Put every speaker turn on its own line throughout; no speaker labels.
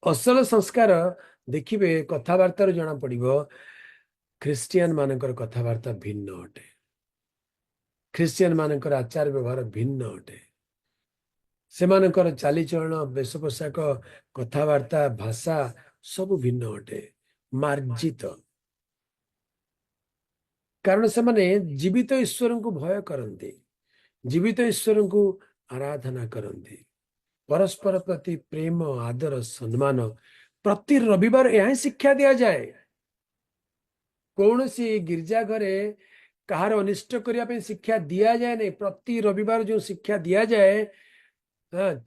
ଅସଲ ସଂସ୍କାର ଦେଖିବେ, କଥାବାର୍ତ୍ତାରୁ ଜଣା ପଡିବ। ଖ୍ରୀଷ୍ଟିଆନ ମାନଙ୍କର କଥାବାର୍ତ୍ତା ଭିନ୍ନ ଅଟେ, ଖ୍ରୀଷ୍ଟିଆନ ମାନଙ୍କର ଆଚାର ବ୍ୟବହାର ଭିନ୍ନ ଅଟେ। ସେମାନଙ୍କର ଚାଲିଚଳନ, ବେଶ ପୋଷାକ, କଥାବାର୍ତ୍ତା, ଭାଷା ସବୁ ଭିନ୍ନ ଅଟେ, ମାର୍ଜିତ। କାରଣ ସେମାନେ ଜୀବିତ ଈଶ୍ୱରଙ୍କୁ ଭୟ କରନ୍ତି, ଜୀବିତ ଈଶ୍ୱରଙ୍କୁ ଆରାଧନା କରନ୍ତି। ପରସ୍ପର ପ୍ରତି ପ୍ରେମ, ଆଦର, ସମ୍ମାନ। ପ୍ରତି ରବିବାର ଏହା ହିଁ ଶିକ୍ଷା ଦିଆଯାଏ। କୌଣସି ଗିର୍ଜା ଘରେ କାହାର ଅନିଷ୍ଟ କରିବା ପାଇଁ ଶିକ୍ଷା ଦିଆଯାଏ ନାହିଁ। ପ୍ରତି ରବିବାର ଯୋଉ ଶିକ୍ଷା ଦିଆଯାଏ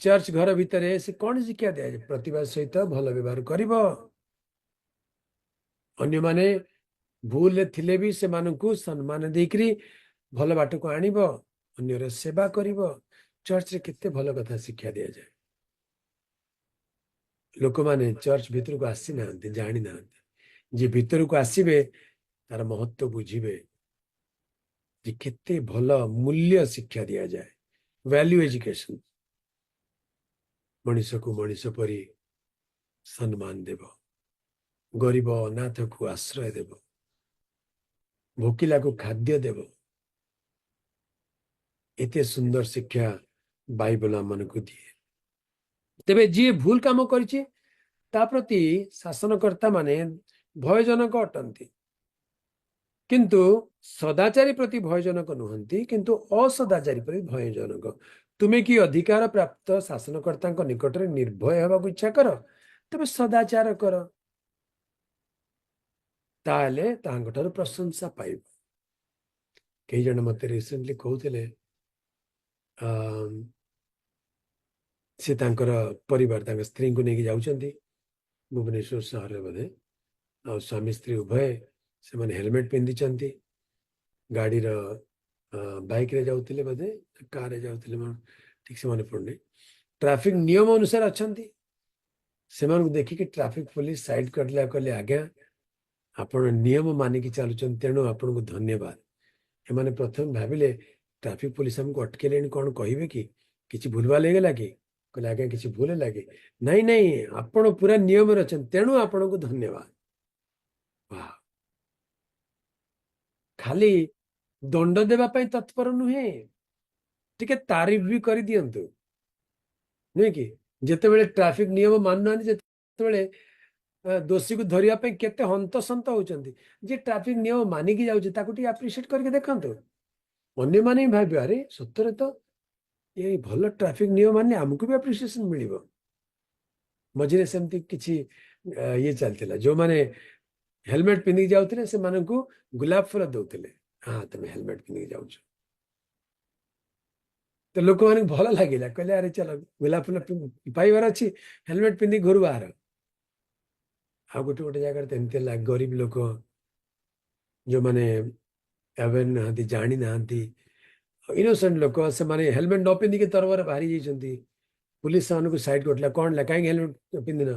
ଚର୍ଚ୍ଚ ଘର ଭିତରେ, ସେ କଣ ଶିକ୍ଷା ଦିଆଯାଏ? ପ୍ରତିଭା ସହିତ ଭଲ ବ୍ୟବହାର କରିବ, ଅନ୍ୟମାନେ ଭୁଲରେ ଥିଲେ ବି ସେମାନଙ୍କୁ ସମ୍ମାନ ଦେଇକରି ଭଲ ବାଟକୁ ଆଣିବ, ଅନ୍ୟର ସେବା କରିବ। ଚର୍ଚ୍ଚରେ କେତେ ଭଲ କଥା ଶିକ୍ଷା ଦିଆଯାଏ। ଲୋକମାନେ ଚର୍ଚ୍ଚ ଭିତରକୁ ଆସିନାହାନ୍ତି, ଜାଣିନାହାନ୍ତି। ଯିଏ ଭିତରକୁ ଆସିବେ, ତାର ମହତ୍ଵ ବୁଝିବେ ଯେ କେତେ ଭଲ ମୂଲ୍ୟ ଶିକ୍ଷା ଦିଆଯାଏ, ଭ୍ୟାଲ୍ୟୁ ଏଜୁକେସନ। ମଣିଷକୁ ମଣିଷ ପରି ସମ୍ମାନ ଦେବ, ଗରିବ ଅନାଥକୁ ଆଶ୍ରୟ ଦେବ, ଭୋକିଲାକୁ ଖାଦ୍ୟ ଦେବ। ଏତେ ସୁନ୍ଦର ଶିକ୍ଷା ବାଇବଲ ଆମମାନଙ୍କୁ ଦିଏ। ତେବେ ଯିଏ ଭୁଲ କାମ କରିଛି, ତା ପ୍ରତି ଶାସନକର୍ତ୍ତା ମାନେ ଭୟଜନକ ଅଟନ୍ତି, କିନ୍ତୁ ସଦାଚାରୀ ପ୍ରତି ଭୟଜନକ ନୁହନ୍ତି, କିନ୍ତୁ ଅସଦାଚାରୀ ପ୍ରତି ଭୟଜନକ। ତୁମେ କି ଅଧିକାର ପ୍ରାପ୍ତ ଶାସନକର୍ତ୍ତାଙ୍କ ନିକଟରେ ନିର୍ଭୟ ହେବାକୁ ଇଚ୍ଛା କର? ତେବେ ସଦାଚାର କର, ତାହେଲେ ତାଙ୍କ ଠାରୁ ପ୍ରଶଂସା ପାଇବ। କେହି ଜଣେ ମତେ ରିସେଣ୍ଟଲି କହୁଥିଲେ, ସେ ତାଙ୍କର ପରିବାର, ତାଙ୍କ ସ୍ତ୍ରୀଙ୍କୁ ନେଇକି ଯାଉଛନ୍ତି ଭୁବନେଶ୍ୱର ସହରରେ ବୋଧେ। ଆଉ ସ୍ୱାମୀ ସ୍ତ୍ରୀ ଉଭୟ ସେମାନେ ହେଲମେଟ ପିନ୍ଧିଛନ୍ତି। ଗାଡିର, ବାଇକରେ ଯାଉଥିଲେ ବୋଧେ, କାରରେ ଯାଉଥିଲେ, ମୋର ଠିକ ସେ ମନେ ପଡୁନି। ଟ୍ରାଫିକ ନିୟମ ଅନୁସାରେ ଅଛନ୍ତି। ସେମାନଙ୍କୁ ଦେଖିକି ଟ୍ରାଫିକ ପୋଲିସ ସାଇଡ କରିଲା। କହିଲେ, "ଆଜ୍ଞା, ଆପଣ ନିୟମ ମାନିକି ଚାଲୁଛନ୍ତି, ତେଣୁ ଆପଣଙ୍କୁ ଧନ୍ୟବାଦ।" ଏମାନେ ପ୍ରଥମେ ଭାବିଲେ, ଟ୍ରାଫିକ ପୋଲିସ ଆମକୁ ଅଟକେଇଲେଣି, କଣ କହିବେ କି? କିଛି ଭୁଲଭାଲ ହେଇଗଲା କି? କହିଲେ, "ଆଜ୍ଞା, କିଛି ଭୁଲ ହେଲା କି?" "ନାଇଁ ନାଇଁ, ଆପଣ ପୁରା ନିୟମରେ ଅଛନ୍ତି, ତେଣୁ ଆପଣଙ୍କୁ ଧନ୍ୟବାଦ।" ବାহ! ଖାଲି ଦଣ୍ଡ ଦେବା ପାଇଁ ତତ୍ପର ନୁହେଁ, ଟିକେ ତାରିଫ ବି କରିଦିଅନ୍ତୁ, ନୁହେଁ କି? ଯେତେବେଳେ ଟ୍ରାଫିକ ନିୟମ ମାନୁନାହାନ୍ତି, ଯେତେବେଳେ ଦୋଷୀକୁ ଧରିବା ପାଇଁ କେତେ ହନ୍ତସନ୍ତ ହଉଛନ୍ତି, ଯିଏ ଟ୍ରାଫିକ ନିୟମ ମାନିକି ଯାଉଛି, ତାକୁ ଟିକେ ଆପ୍ରିସିଏଟ କରିକି ଦେଖନ୍ତୁ। ଅନ୍ୟମାନେ ବି ଭାବିବେ, ଆରେ ସତରେ ତ ଏ ଭଲ ଟ୍ରାଫିକ ନିୟମ ମାନି, ଆମକୁ ବି ଆପ୍ରିସିଏସନ ମିଳିବ। ମଝିରେ ସେମିତି କିଛି ଇଏ ଚାଲିଥିଲା, ଯୋଉମାନେ ହେଲମେଟ ପିନ୍ଧିକି ଯାଉଥିଲେ, ସେମାନଙ୍କୁ ଗୋଲାପ ଫୁଲ ଦଉଥିଲେ। ହଁ, ତମେ ହେଲମେଟ ପିନ୍ଧିକି ଯାଉଛ ତ ଲୋକମାନଙ୍କୁ ଭଲ ଲାଗିଲା। କହିଲେ, ଆରେ ଚାଲ, ଗୋଲାପ ଫୁଲ ପାଇବାର ଅଛି, ହେଲମେଟ ପିନ୍ଧିକି ଘରୁ ବାହାର। ଆଉ ଗୋଟେ ଗୋଟେ ଜାଗାରେ ତ ଏମିତି ହେଲା, ଗରିବ ଲୋକ ଯୋଉମାନେ ଆୱେର ନାହାନ୍ତି, ଜାଣି ନାହାନ୍ତି, ଇନୋସେଣ୍ଟ ଲୋକ, ସେମାନେ ହେଲମେଟ ନ ପିନ୍ଧିକି ତରବର ବାହାରି ଯାଇଛନ୍ତି। ପୁଲିସ ସେମାନଙ୍କୁ ସାଇଡ୍ କରିଥିଲା। କଣ ହେଲା, କାହିଁକି ହେଲମେଟ ପିନ୍ଧିନ?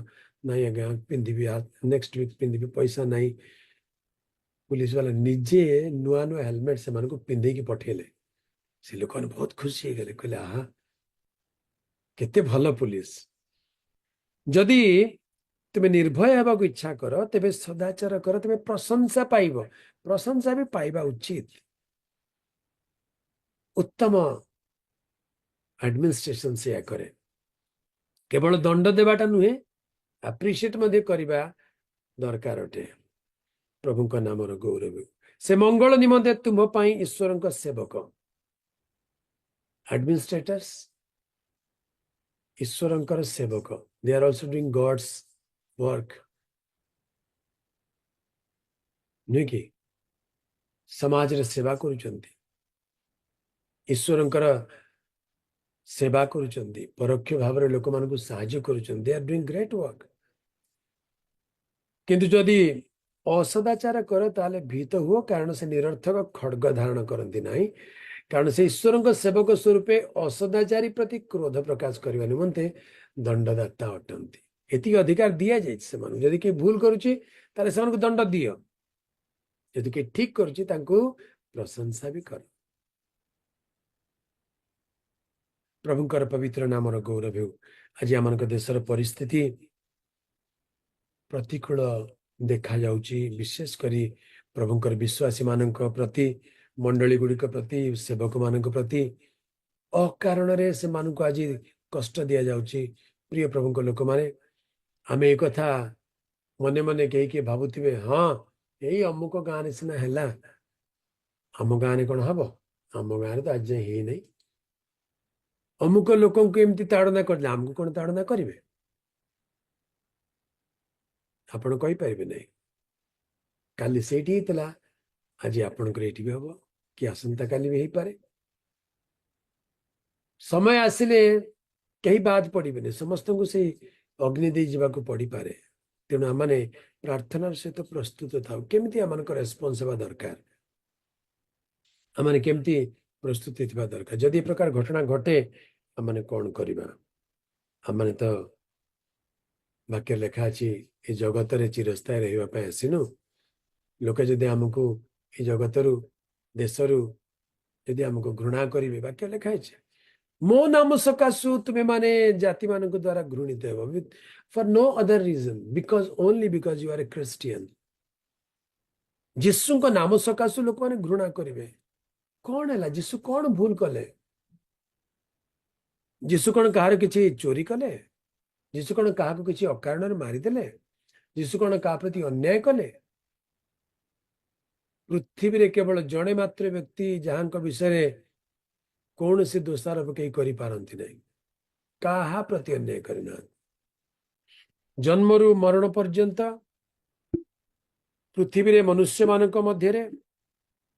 ନାଇଁ ଆଜ୍ଞା, ପିନ୍ଧିବି, ନେକ୍ସଟ ୱିକ୍ ପିନ୍ଧିବି, ପଇସା ନାହିଁ। ପୁଲିସ ବାଲା ନିଜେ ନୂଆ ନୂଆ ହେଲମେଟ ସେମାନଙ୍କୁ ପିନ୍ଧେଇକି ପଠେଇଲେ। ସେ ଲୋକମାନେ ବହୁତ ଖୁସି ହେଇଗଲେ। କହିଲେ, ଆହା, କେତେ ଭଲ ପୁଲିସ। ଯଦି ତୁମେ ନିର୍ଭୟ ହେବାକୁ ଇଚ୍ଛା କର, ତେବେ ସଦାଚାର କର, ତେବେ ପ୍ରଶଂସା ପାଇବ। ପ୍ରଶଂସା ବି ପାଇବା ଉଚିତ। ଉତ୍ତମ ଆଡମିନିଷ୍ଟ୍ରେସନ ସେୟା କରେ। କେବଳ ଦଣ୍ଡ ଦେବାଟା ନୁହେଁ, ଆପ୍ରିସିଏଟ ମଧ୍ୟ କରିବା ଦରକାର ଅଟେ। ପ୍ରଭୁଙ୍କ ନାମର ଗୌରବ। ସେ ମଙ୍ଗଳ ନିମନ୍ତେ ତୁମ ପାଇଁ ଈଶ୍ୱରଙ୍କ ସେବକ। ଆଡମିନିଷ୍ଟ୍ରେଟର୍ସ ଈଶ୍ୱରଙ୍କର ସେବକ। They are also doing God's work, ନୁହେଁ କି? ସମାଜରେ ସେବା କରୁଛନ୍ତି, ଈଶ୍ୱରଙ୍କର ସେବା କରୁଛନ୍ତି, ପରୋକ୍ଷ ଭାବରେ ଲୋକମାନଙ୍କୁ ସାହାଯ୍ୟ କରୁଛନ୍ତି। They are doing great work. କିନ୍ତୁ ଯଦି ଅସଦାଚାର କର, ତାହେଲେ ଭୀତ ହୁଅ, କାରଣ ସେ ନିରର୍ଥକ ଖଡ୍ଗ ଧାରଣ କରନ୍ତି ନାହିଁ। କାରଣ ସେ ଈଶ୍ୱରଙ୍କ ସେବକ ସ୍ୱରୂପେ ଅସଦାଚାରୀ ପ୍ରତି କ୍ରୋଧ ପ୍ରକାଶ କରିବା ନିମନ୍ତେ ଦଣ୍ଡଦାତା ଅଟନ୍ତି। ଏତିକି ଅଧିକାର ଦିଆଯାଇଛି ସେମାନଙ୍କୁ। ଯଦି କେହି ଭୁଲ କରୁଛି, ତାହେଲେ ସେମାନଙ୍କୁ ଦଣ୍ଡ ଦିଅ। ଯଦି କେହି ଠିକ କରୁଛି, ତାଙ୍କୁ ପ୍ରଶଂସା ବି କର। ପ୍ରଭୁଙ୍କର ପବିତ୍ର ନାମର ଗୌରବ ହେଉ। ଆଜି ଆମମାନଙ୍କ ଦେଶର ପରିସ୍ଥିତି ପ୍ରତିକୂଳ ଦେଖାଯାଉଛି, ବିଶେଷ କରି ପ୍ରଭୁଙ୍କର ବିଶ୍ୱାସୀ ମାନଙ୍କ ପ୍ରତି, ମଣ୍ଡଳୀ ଗୁଡ଼ିକ ପ୍ରତି, ସେବକ ମାନଙ୍କ ପ୍ରତି ଅକାରଣରେ ସେମାନଙ୍କୁ ଆଜି କଷ୍ଟ ଦିଆଯାଉଛି। ପ୍ରିୟ ପ୍ରଭୁଙ୍କ ଲୋକମାନେ, ଆମେ ଏ କଥା ମନେ ମନେ କେହି କିଏ ଭାବୁଥିବେ, ହଁ ଏଇ ଅମୁକ ଗାଁରେ ସିନା ହେଲା, ଆମ ଗାଁରେ କଣ ହବ? ଆମ ଗାଁରେ ତ ଆଜି ଯାଏଁ ହେଇନାହିଁ। ଅମୁକ ଲୋକଙ୍କୁ ଏମିତି ତାଡ଼ନା କରିଲେ ଆମକୁ କଣ ତାଡ଼ନା କରିବେ? ଆପଣ କହିପାରିବେ ନାହିଁ। କାଲି ସେଇଠି ହେଇଥିଲା, ଆଜି ଆପଣଙ୍କର ଏଇଠି ବି ହବ କି ଆସନ୍ତା କାଲି ବି ହେଇପାରେ। ସମୟ ଆସିଲେ କେହି ବାଦ ପଡିବେନି, ସମସ୍ତଙ୍କୁ ସେଇ ଅଗ୍ନି ଦେଇ ଯିବାକୁ ପଡିପାରେ। ତେଣୁ ଆମମାନେ ପ୍ରାର୍ଥନାର ସହିତ ପ୍ରସ୍ତୁତ ଥାଉ। କେମିତି ଆମମାନଙ୍କ ରେସ୍ପନ୍ସ ହେବା ଦରକାର, ଆମମାନେ କେମିତି ପ୍ରସ୍ତୁତି ଥିବା ଦରକାର। ଯଦି ଏ ପ୍ରକାର ଘଟଣା ଘଟେ ଆମମାନେ କଣ କରିବା? ଆମମାନେ ତ ବାକ୍ୟ ଲେଖା ଅଛି, ଏ ଜଗତରେ ଚିରସ୍ଥାୟୀ ରହିବା ପାଇଁ ଆସିନୁ। ଲୋକେ ଯଦି ଆମକୁ ଏ ଜଗତରୁ, ଦେଶରୁ ଯଦି ଆମକୁ ଘୃଣା କରିବେ, ବାକ୍ୟ ଲେଖା ହେଇଛି, ମୋ ନାମ ସକାଶୁ ତୁମେ ମାନେ ଜାତିମାନଙ୍କ ଦ୍ଵାରା ଘୃଣିତ ହେବ, for no other reason, because only because you are a Christian। ଯୀଶୁଙ୍କ ନାମ ସକାଶୁ ଲୋକମାନେ ଘୃଣା କରିବେ। କଣ ହେଲା? ଯୀଶୁ କଣ ଭୁଲ କଲେ? ଯୀଶୁ କଣ କାହାର କିଛି ଚୋରି କଲେ? ଯୀଶୁ କଣ କାହାକୁ କିଛି ଅକାରଣରେ ମାରିଦେଲେ? ଯୀଶୁ କଣ କାହା ପ୍ରତି ଅନ୍ୟାୟ କଲେ? ପୃଥିବୀରେ କେବଳ ଜଣେ ମାତ୍ର ବ୍ୟକ୍ତି ଯାହାଙ୍କ ବିଷୟରେ କୌଣସି ଦୋଷାରୋପ କେହି କରିପାରନ୍ତି ନାହିଁ, କାହା ପ୍ରତି ଅନ୍ୟାୟ କରିନାହାନ୍ତି। ଜନ୍ମରୁ ମରଣ ପର୍ଯ୍ୟନ୍ତ ପୃଥିବୀରେ ମନୁଷ୍ୟମାନଙ୍କ ମଧ୍ୟରେ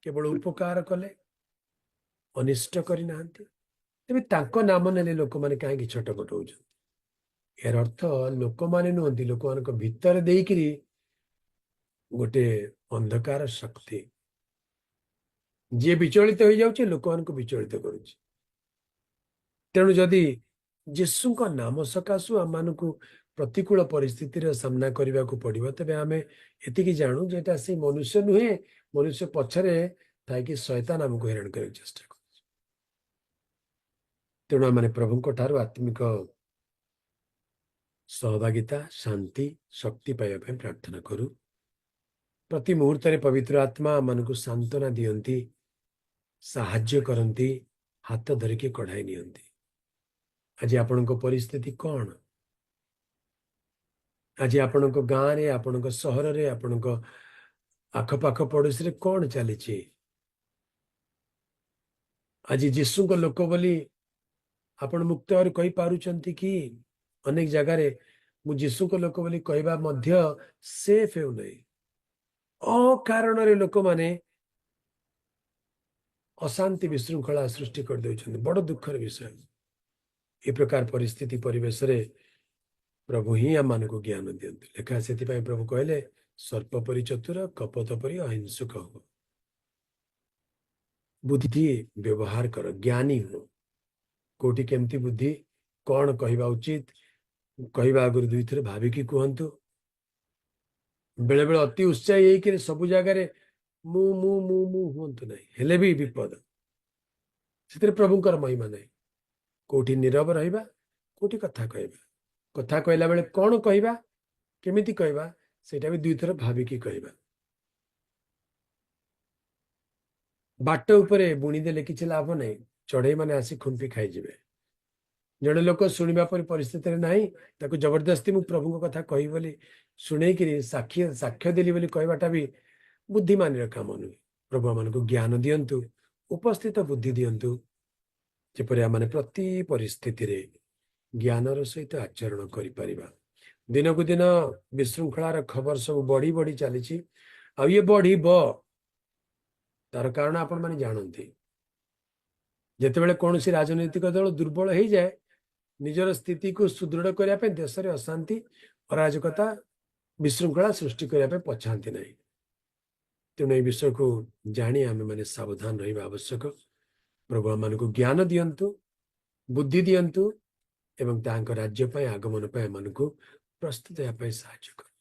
କେବଳ ଉପକାର କଲେ, ଅନିଷ୍ଟ କରିନାହାନ୍ତି। ତେବେ ତାଙ୍କ ନାମ ନେଲେ ଲୋକମାନେ କାହିଁକି ଛଟପଟ ହଉଛନ୍ତି? ଏହାର ଅର୍ଥ ଲୋକମାନେ ନୁହନ୍ତି, ଲୋକମାନଙ୍କ ଭିତରେ ଦେଇକିରି ଗୋଟେ ଅନ୍ଧକାର ଶକ୍ତି ଯିଏ ବିଚଳିତ ହେଇଯାଉଛି, ଲୋକମାନଙ୍କୁ ବିଚଳିତ କରୁଛି। ତେଣୁ ଯଦି ଯୀଶୁଙ୍କ ନାମ ସକାଶୁ ଆମମାନଙ୍କୁ ପ୍ରତିକୂଳ ପରିସ୍ଥିତିର ସାମ୍ନା କରିବାକୁ ପଡିବ, ତେବେ ଆମେ ଏତିକି ଜାଣୁ ଯେ ଏଟା ସେଇ ମନୁଷ୍ୟ ନୁହେଁ, ମନୁଷ୍ୟ ପଛରେ ଥାଇକି ଶୟତାନ ଆମକୁ ହଇରାଣ କରିବାକୁ ଚେଷ୍ଟା କରୁଛି। ତେଣୁ ଆମେ ପ୍ରଭୁଙ୍କ ଠାରୁ ଆତ୍ମିକ ସହଭାଗିତା, ଶାନ୍ତି, ଶକ୍ତି ପାଇବା ପାଇଁ ପ୍ରାର୍ଥନା କରୁ। ପ୍ରତି ମୁହୂର୍ତ୍ତରେ ପବିତ୍ର ଆତ୍ମା ଆମମାନଙ୍କୁ ସାନ୍ତ୍ୱନା ଦିଅନ୍ତି, ସାହାଯ୍ୟ କରନ୍ତି, ହାତ ଧରିକି କଢାଇ ନିଅନ୍ତି। ଆଜି ଆପଣଙ୍କ ପରିସ୍ଥିତି କଣ? ଆଜି ଆପଣଙ୍କ ଗାଁରେ, ଆପଣଙ୍କ ସହରରେ, ଆପଣଙ୍କ ଆଖପାଖ ପଡୋଶୀରେ କଣ ଚାଲିଛି? ଆଜି ଯୀଶୁଙ୍କ ଲୋକ ବୋଲି ଆପଣ ମୁକ୍ତ ଭାବରେ କହିପାରୁଛନ୍ତି କି? ଅନେକ ଜାଗାରେ ମୁଁ ଯୀଶୁଙ୍କ ଲୋକ ବୋଲି କହିବା ମଧ୍ୟ ସେଫ୍ ହେଉନାହିଁ। ଅକାରଣରେ ଲୋକମାନେ ଅଶାନ୍ତି, ବିଶୃଙ୍ଖଳା ସୃଷ୍ଟି କରିଦେଉଛନ୍ତି। ବଡ ଦୁଃଖର ବିଷୟ। ଏ ପ୍ରକାର ପରିସ୍ଥିତି ପରିବେଶରେ ପ୍ରଭୁ ହିଁ ଆମମାନଙ୍କୁ ଜ୍ଞାନ ଦିଅନ୍ତି। ଲେଖା, ସେଥିପାଇଁ ପ୍ରଭୁ କହିଲେ, ସର୍ପ ପରି ଚତୁର, କପୋତ ପରି ଅହିଂସକ ହୁଅ। ବୁଦ୍ଧି ବ୍ୟବହାର କର, ଜ୍ଞାନୀ ହୁଅ। କୋଉଠି କେମିତି ବୁଦ୍ଧି, କଣ କହିବା ଉଚିତ, କହିବା ଆଗରୁ ଦୁଇଥର ଭାବିକି କୁହନ୍ତୁ। ବେଳେ ବେଳେ ଅତି ଉତ୍ସାହୀ ହେଇକିରି ସବୁ ଜାଗାରେ ମୁଁ ମୁଁ ମୁଁ ମୁଁ ହୁଅନ୍ତୁ ନାହିଁ, ହେଲେ ବି ବିପଦ। ସେଥିରେ ପ୍ରଭୁଙ୍କର ମହିମା ନାହିଁ। କୋଉଠି ନୀରବ ରହିବା, କୋଉଠି କଥା କହିବା, କଥା କହିଲା ବେଳେ କଣ କହିବା, କେମିତି କହିବା, ସେଇଟା ବି ଦୁଇଥର ଭାବିକି କହିବା। ବାଟ ଉପରେ ବୁଣିଦେଲେ କିଛି ଲାଭ ନାହିଁ, ଚଢେଇ ମାନେ ଆସି ଖୁମ୍ପି ଖାଇଯିବେ। ଜଣେ ଲୋକ ଶୁଣିବା ପରି ପରିସ୍ଥିତିରେ ନାହିଁ, ତାକୁ ଜବରଦସ୍ତି ମୁଁ ପ୍ରଭୁଙ୍କ କଥା କହିବି ବୋଲି ଶୁଣେଇକିରି ସାକ୍ଷ୍ୟ ଦେଲି ବୋଲି କହିବାଟା ବି ବୁଦ୍ଧିମାନୀର କାମ ନୁହେଁ। ପ୍ରଭୁ ଆମମାନଙ୍କୁ ଜ୍ଞାନ ଦିଅନ୍ତୁ, ଉପସ୍ଥିତ ବୁଦ୍ଧି ଦିଅନ୍ତୁ, ଯେପରି ଆମମାନେ ପ୍ରତି ପରିସ୍ଥିତିରେ ଜ୍ଞାନର ସହିତ ଆଚରଣ କରିପାରିବା। ଦିନକୁ ଦିନ ବିଶୃଙ୍ଖଳାର ଖବର ସବୁ ବଢି ବଢି ଚାଲିଛି, ଆଉ ଇଏ ବଢିବ। ତାର କାରଣ ଆପଣମାନେ ଜାଣନ୍ତି। ଯେତେବେଳେ କୌଣସି ରାଜନୈତିକ ଦଳ ଦୁର୍ବଳ ହେଇଯାଏ, ନିଜର ସ୍ଥିତିକୁ ସୁଦୃଢ କରିବା ପାଇଁ ଦେଶରେ ଅଶାନ୍ତି, ଅରାଜକତା, ବିଶୃଙ୍ଖଳା ସୃଷ୍ଟି କରିବା ପାଇଁ ପଛାନ୍ତି ନାହିଁ। ତେଣୁ ଏଇ ବିଷୟକୁ ଜାଣି ଆମେମାନେ ସାବଧାନ ରହିବା ଆବଶ୍ୟକ। ପ୍ରଭୁ ଆମମାନଙ୍କୁ ଜ୍ଞାନ ଦିଅନ୍ତୁ, ବୁଦ୍ଧି ଦିଅନ୍ତୁ ଏବଂ ତାଙ୍କ ରାଜ୍ୟ ପାଇଁ ଆଗମନ ପାଇଁ ଆମମାନଙ୍କୁ ପ୍ରସ୍ତୁତ ହେବା ପାଇଁ ସାହାଯ୍ୟ କରନ୍ତୁ।